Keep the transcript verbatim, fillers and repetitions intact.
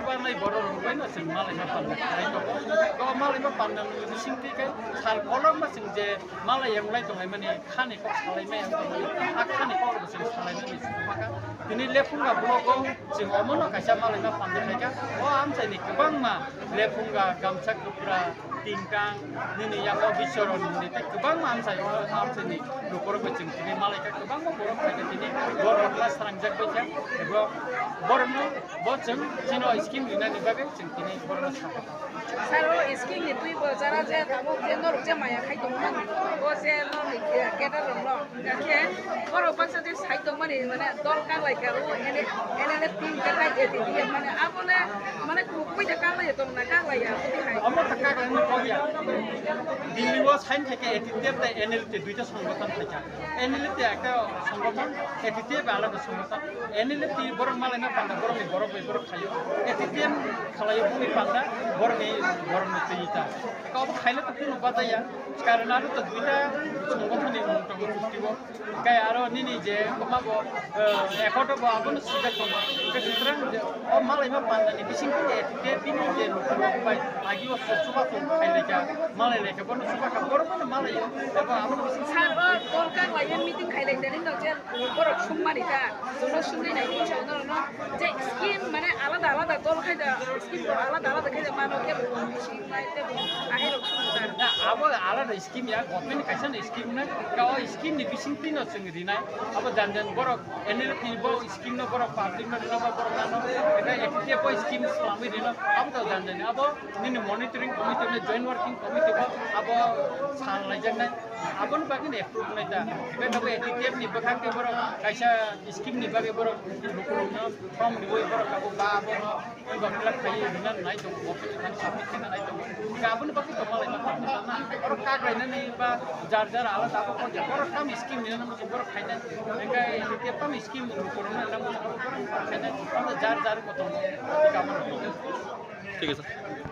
Banai borok rwbaino chwng malaima panda khlai tongo. O malaima panda ni bisingtwi khe sal kolokma chwng je malai wnglai tonglaimani khani kok salaimai wng tongmani, a khani kok rok chwng salaimani chwng bwkha. Tini lephunga blogo chwng omono kaisa malaima panda khaikha. O amchaini kwbangma lephunga, gamsa kwpra, tingkang, nini yango bisoron nini tei kwbangma amchai o amchaini lukurok bai chwng tini malaikha, kwbangma borok phaikha tini borok kha srangjak baikha ebo borokno bo chwng chini scheme rinani bagwi chwng tini borokno sakha. Sir, o scheme ni twi bo jara je tabuk je norok je maya khai tongmani, o je norok ni cadre rok no, hingkha khe borok baksa je sai tongmani, mane dol kak lai kha, o N L F team khe tai A T T F, mane abo le, mane kubui de kak lai tong na, kak lai ya, abo hai. Omo ta kak lai ni kok ya. Delhi o sign khai khe A T T F tai N L F te duita songothon khai kha. N L F te ekta songothon, A T T F alada songothon. N L F te borok malaina panda borok ni borok bai borok khaio. A T T F khalai buni panda borok ni borok ni twi ta. Ka obo khaile to kuno bajaya. Karon aro to duita songothon ni mung tongo fifty o. Kai aro nini je koma bo, eh, ekhoto bo abono sujak tongo. Ke sutrang je o malaima panda ni bising khe A T T F bini je lukurok bai agi o chuba to khailai kha. Malai lai kha bono chuba kha borok bono malai. Abo abono bising Sir, o dol kak lai meeting khailai tani no je borok sungmani ta, jono sungwi nai ni chao no no. Je scheme mane alada alada dol khai da, scheme rok alada alada khai da mano ke bo bisi mai te bo ahai rok sung da. Na, abo alada scheme ya, government ni kaisa ni scheme na, ka o scheme ni bising twi no chwng rinai. Abo jan jan borok N L F ni bo scheme no borok public no rina ba borok ano, eka A T T F bo scheme swlamwi rino, abo to jan jan abo nini monitoring committee no joint working committee bo abo sal lai jak nai. Aboni bagwi no approve nai ta. Hingke tabuk A T T F ni bwkhak tei borok kaisa scheme ni bagwi borok lukurokno form riwi borok tabuk ba abono form fill up khaiwi rina nai tongo, bo khe thani submit khaina nai tongo. Hingke aboni bagwi tongma laima tongma na. Borok kak lainani ba jar jar alada abo kok borok tam scheme ni nang borok khaina. Hingke A T T F tam scheme lukurokno nang borok khaina. Abo jar jar ko tongo. Hingke abono tongo. Thik ache.